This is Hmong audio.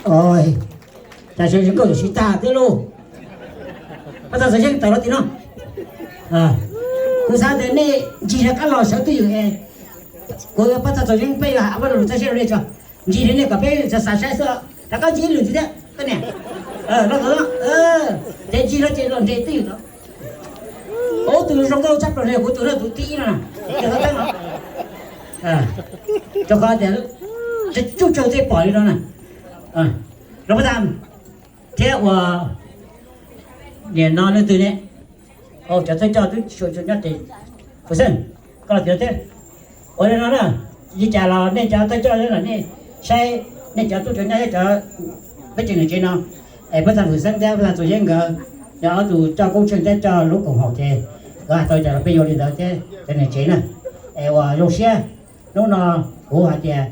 Oi, cas sawv zoo nkauj yuav sib tag thiab lauj. Pab txhaj txaus yeeb tawm los tim no. Kuv xav tias nej ncig rov qab los sawv twj ywm es kuv pab txhaj txaus yeeb peb yuav hais ob peb lo lus txawj siab rau nej tso. Ncig li nej kom peb xav xav saib xwb, rov qab ncig ib lwm ntxiv thiab koj niam. Los tod, ces ncig los ces los nres twj ywm tod. Ub, tus zoo nkauj tshaj plaws no yog kuv tus no, tus tib no na, ces qhov tseeb no, rau qhov tias tsuj tsaug tej pom li no na. Los pab txhaj thiab ua niam no leej twg ne? Cov thawj coj twb tsis tshua nyob ces, Fwm Xeeb, koj los tim no thiab. Ua li no na, li cas los nej cov thawj coj los nej saib nej cov tub cov nyab thiab cov peb tsev niam tsev no, es pab txhaj Fwm Xeeb thiab pab txhaj Txuas Yeeb nkawd yog ob tug coj koob tsheej thiab coj lub koom haum ces nkawd hais tau cas los peb yuav li ntawd thiab cov niam tsev na. Es ua zoo siab, hnub no kuv hais tias